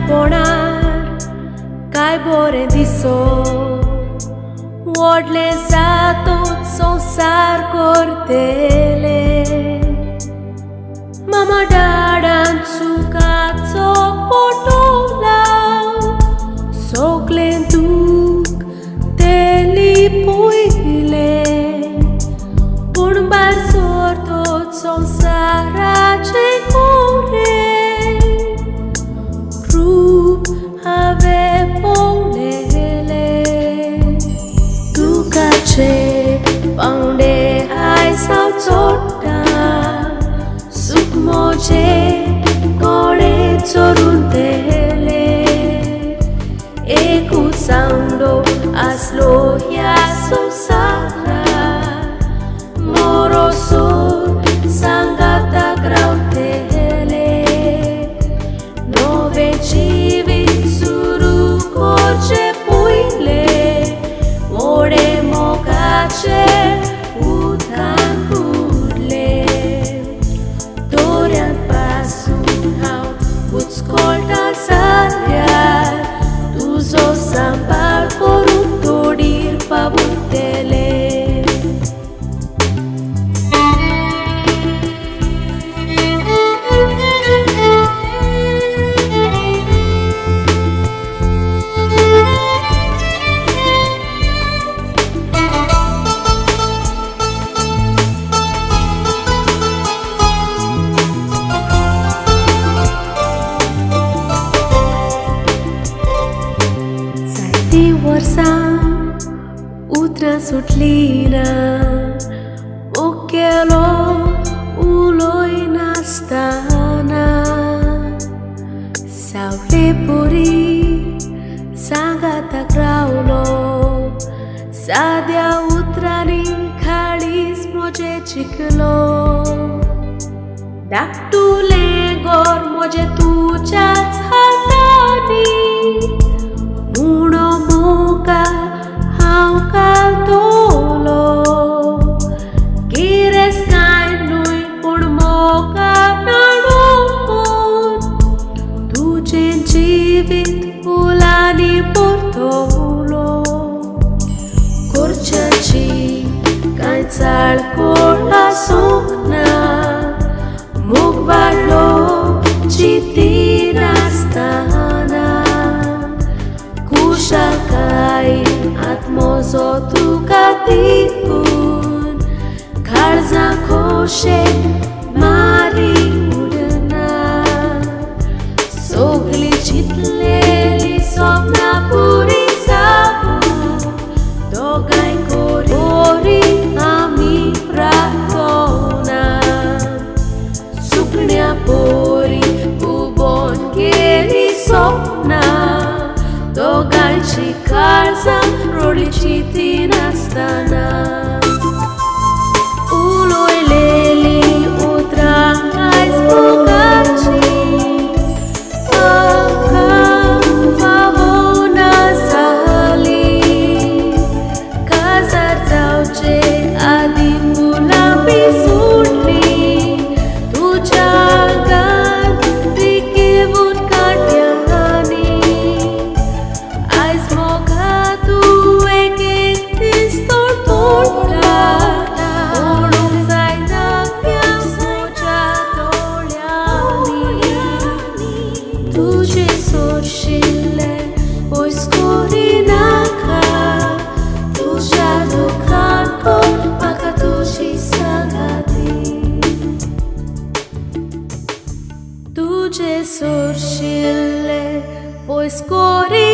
भुरग्यापणार काय बरें दिसो व्हडलें जातूच संवसार करतले मामा डाडान सुखाचो फोटो लाव सगळें दूख तें लिपयलें पूण भायर सरतोच संवसाराचें कोरें रूप हांवें पळयलें दुखाचे पावंडे आयज हांव चडटा सूख म्हजें कोणें चोरून व्हेलें एकूच सांवडो आसलो ह्या संवसारार मोरोसोर सांगाताक रावतले नवें जिवीत सुरू करचें पयलें व्हडें मोगाचें उदकान बुडलें दर्यांत पासून हांव उचकोळटा जाल्यार तुजो सांबाळ करूंक तोडीर पावतलें. जायतीं वर्सां उतरां सुटलीं ना उकेलो उलयनासतना सावळे परी सांगाताक रावलो साद्या उतरांनी काळीज म्हजें जिखलो धाकटुलें घर म्हजें तुज्याच हातांनी म्हूण मोगा हांव घालतलो गिरेस्त कांय न्हय पूण मोगान अणभवून तुजें जिवीत फुलांनी भरतलो करच्याची कांय चाळकोळ आसूंक ना मोग वाडलो चिंतिनासतना खुशालकायेन आत्मोजो तुका दिवन काळजां खोशेन मारी उडना सगळीं चिंतलेलीं सपनां पुरी जावूं दोगांय कोरी आमी प्रार्थना सुकण्या पोरी उबोन गेलीं सपनां दोगांयची काळजां रडलीं चिंतिनासतना उलयलेलीं उतरां आयज मोगाचीं म्हाका फावना जालीं काजार जावचे आदीं फुलां बी सुटलीं तुज्या आंगांत पिकेवन कांट्यांनी आयज मोगा तूं एक एक दीस तोडटा पळोवंक जायना म्हज्या दोळ्यांनी तुजें सोरशिल्लें पयस करिनाका तुज्या दुखान कर म्हाका तुजी सांगाती तुजें सोरशिल्लें पयस करिनाका.